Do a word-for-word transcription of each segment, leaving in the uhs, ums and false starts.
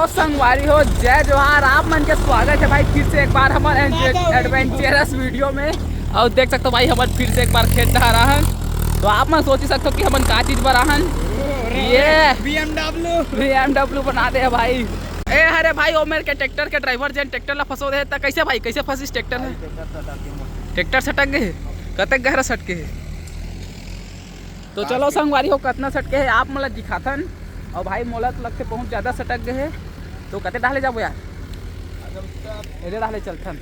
संगवारी हो, जय जोहार। आप मन के स्वागत है भाई फिर से एक बार हमर एडवेंचरस वीडियो में। और देख सकते हो भाई, हमन फिर से एक बार खेत डहर आहन। तो आप मन सोच ही सकते हो कि हमन का चीज बर आहन। ये बीएमडब्ल्यू। बीएमडब्ल्यू बना दे है भाई। ए हरे भाई, ओमेर के ट्रैक्टर के ड्राइवर जेन ट्रैक्टर ला फंसो दे, त कैसे भाई, कैसे फंसिस ट्रैक्टर है? ट्रैक्टर सटक गए, कतक गहरा सटके है? तो चलो संगवारी हो, कतना सटके है आप मोला दिखाथन। और भाई, मोला तो लगथे बहुत ज्यादा सटक गए है। तो कते डाले जाबो यार, एदे डाले चलथन।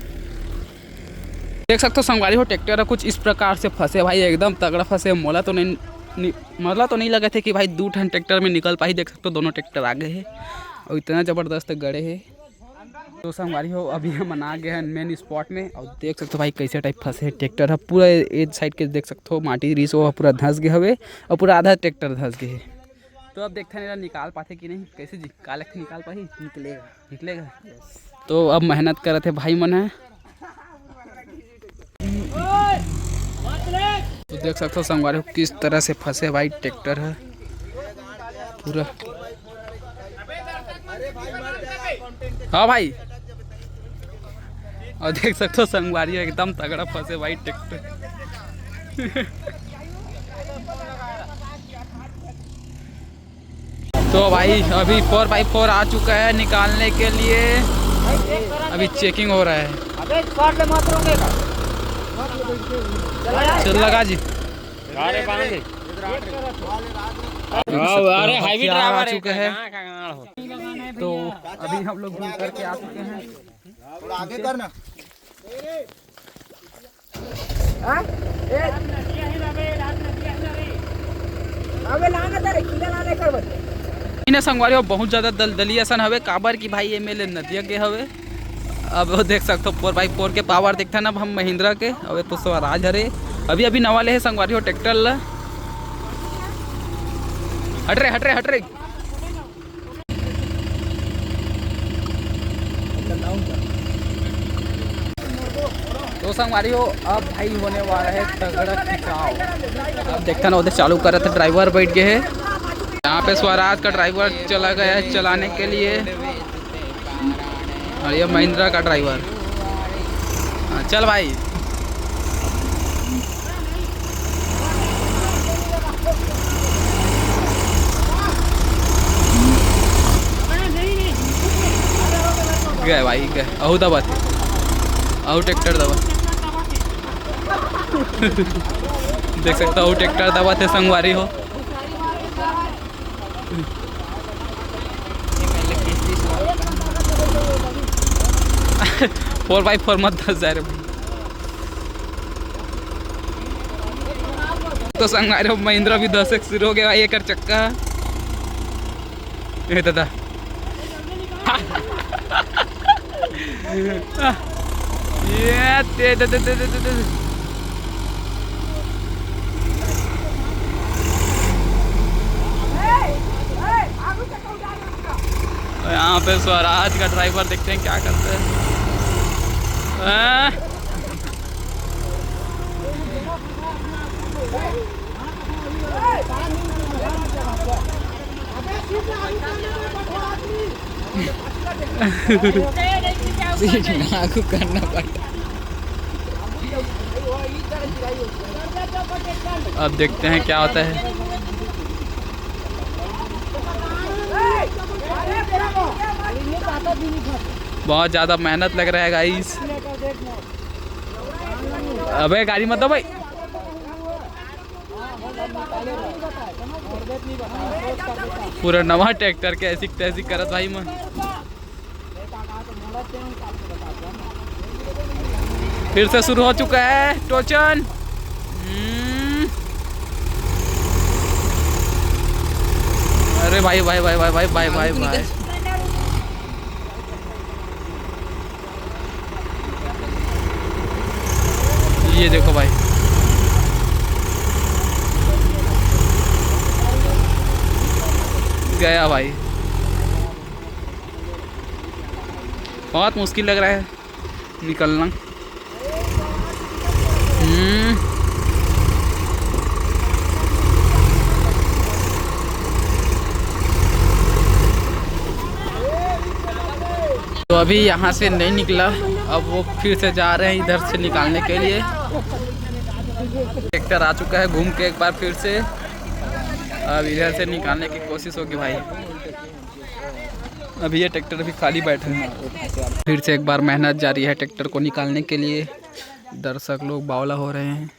देख सकते हो संगवारी हो, ट्रैक्टर ह कुछ इस प्रकार से फंसे भाई, एकदम तगड़ा फंसे। मोला तो नहीं, नहीं, मोला तो नहीं लगे थे कि भाई दू ठन ट्रैक्टर में निकल पाही। देख सकते हो दोनों ट्रैक्टर आ गए है और इतना जबरदस्त गड़े है। तो संगवारी हो, अभी हमन आ गए हैं मेन स्पॉट में और देख सकते हो भाई कैसे टाइप फंसे है ट्रैक्टर है। पूरा ए साइड के देख सकते हो माटी रिस वो पूरा धंस गए हवे और पूरा आधा ट्रैक्टर धंस गए है। तो अब देखते हैं निकाल पाते कि नहीं। कैसे जी, का लगथे निकाल पाही? निकलेगा। निकलेगा। तो अब मेहनत करत है भाई मन है। तो देख सकते हो संगवारी हो किस तरह से फंसे भाई ट्रैक्टर है पूरा। हाँ भाई, और देख सकते हो संगवारी एकदम तगड़ा फंसे भाई ट्रैक्टर। तो भाई अभी फोर बाई फोर आ चुका है निकालने के लिए। अभी चेकिंग हो रहा है। अबे शॉट ले मत रोकेगा। चल लगा जी। अरे बांधे। अरे हाईवे ड्राइवर आ चुका है। तो अभी हम लोग घूम करके आ चुके हैं। थोड़ा आगे कर ना। हाँ? ए। अबे ला ना तेरे, खीरा ला लेकर बस। इन्हें संगवारी हो बहुत ज्यादा दलदली असन हवे, काबर कि भाई एमएलए नदिया के हवे। अब वो देख सकते हो फोर बाई फोर के पावर देखता ना, अब हम महिंद्रा के, अब ये तो स्वराज हरे। अभी अभी नवा ले है संगवारी हो ट्रैक्टर ला। हट रे, हट रे, हट रे। तो संगवारी हो, अब भाई होने वाला है तगड़ा खिंचाव। अब देखता ना, उधर चालू करत है, ड्राइवर बैठ गए है। यहाँ पे स्वराज का ड्राइवर चला गया है चलाने के लिए, और ये महिंद्रा का ड्राइवर। हाँ, चल भाई। गए भाई, गए। अहू दबा थे, अहू ट्रैक्टर दबा। देख सकता हो, ट्रैक्टर दबा थे संगवारी हो। फोर बाई फोर मत धस जाए रे भाई। तो संगवारी हो, महिंद्रा भी धसे के शुरू हो गया भाई, एकर चक्का। ए दादा। ये ते, ते, ते, ते, ते, ते, ते। तो यहाँ पे स्वराज का ड्राइवर देखते हैं क्या करते हैं। हाँ? सीट लागू करना पड़ता। अब देखते हैं क्या होता है। बहुत ज़्यादा मेहनत लग रहा है गाइस। अबे गाड़ी मत दो भाई। पूरा नवा ट्रैक्टर के ऐसी तैसी करत भाई मन। फिर से शुरू हो चुका है टोचन। हम्म। अरे भाई, भाई, भाई। ये देखो भाई, गया भाई। बहुत मुश्किल लग रहा है निकलना। हम्म। तो अभी यहाँ से नहीं निकला, अब वो फिर से जा रहे हैं इधर से निकालने के लिए। ट्रैक्टर आ चुका है घूम के एक बार फिर से, अब इधर से निकालने की कोशिश होगी भाई। अभी ये ट्रैक्टर भी खाली बैठा है, फिर से एक बार मेहनत जारी है ट्रैक्टर को निकालने के लिए। दर्शक लोग बावला हो रहे हैं।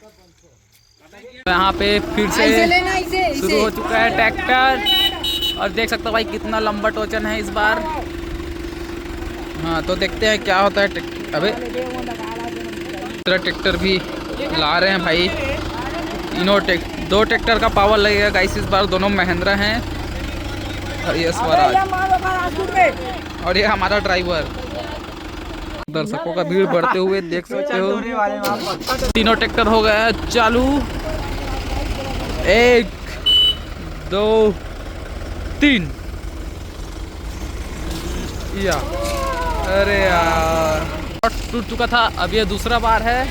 यहाँ पे फिर से शुरू हो चुका है ट्रैक्टर, और देख सकते हो भाई कितना लंबा टोचन है इस बार। हाँ, तो देखते हैं क्या होता है ट्रैक्टर। अबे, दूसरा ट्रैक्टर भी ला रहे हैं भाई। तीनों ट्रैक-, दो ट्रैक्टर का पावर लगेगा गाइस इस बार, दोनों महिंद्रा हैं और ये स्वराज। और ये हमारा ड्राइवर। दर्शकों का भीड़ बढ़ते हुए देख सकते हो। तीनों ट्रैक्टर हो गया है चालू। एक, दो, तीन। या, अरे यार, टूट चुका था। अब ये दूसरा बार है।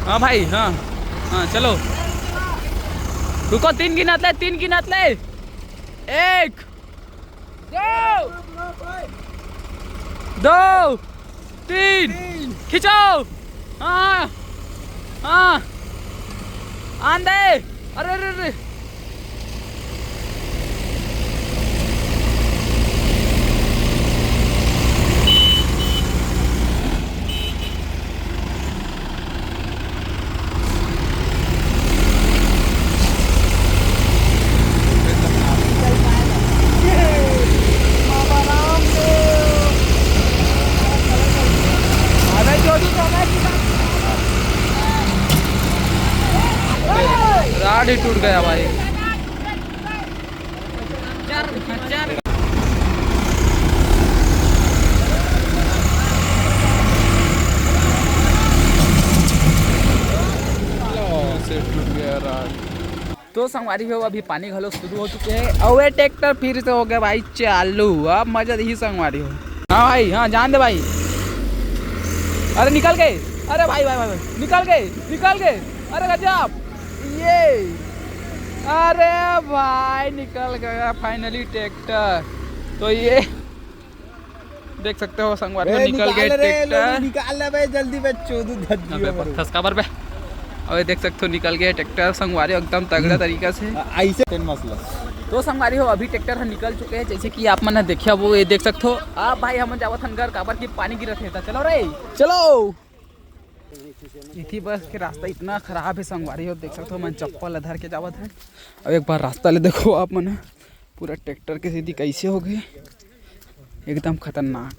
हाँ भाई, हाँ, हाँ, चलो, रुको, तीन गिनत ले, तीन गिनत ले। एक, दो, दो, तीन, खींचो। हाँ, हाँ, आन दे। अरे, अरे, अरे। राड ही टूट गया भाई। लो, से टूट गया राड। तो संगवारी हो, अभी पानी घलो शुरू हो चुके हैं और ये ट्रैक्टर फिर से हो गया भाई चालू। अब मजा ही संगवारी हो। हाँ भाई, हाँ, जान दे भाई। अरे निकल गए, अरे भाई, भाई, भाई, भाई, निकल गए, निकल गए। अरे गजब, ये, अरे भाई, निकल गया फाइनली ट्रैक्टर। तो ये देख सकते हो संगवारी हो, ए, निकल गए निकाल रे, ट्रैक्टर। लोग निकाल ले बे, जल्दी बे, चोदू धज्जियो अबे मरो। पत्थस काबर बे। अबे देख सकते हो निकल गए ट्रैक्टर संगवारी हो, एकदम तगड़ा हम्म। तरीका से। आ, ऐसे टेन मसला। तो संगवारी हो अभी ट्रैक्टर ह निकल चुके हैं, जैसे कि आप मन ह देखिया वो ये देख सकते हो। अब भाई हमन जावत हन घर, काबर कि पानी गिरत हे। त चलो रे, चलो। इथी बस के रास्ता इतना खराब है संगवारी हो, देख सकते हो मन चप्पल ल धर के जावत है। अब एक बार रास्ता ले देखो आप मन ह, पूरा ट्रैक्टर के सीधी कैसे हो गए, एकदम खतरनाक।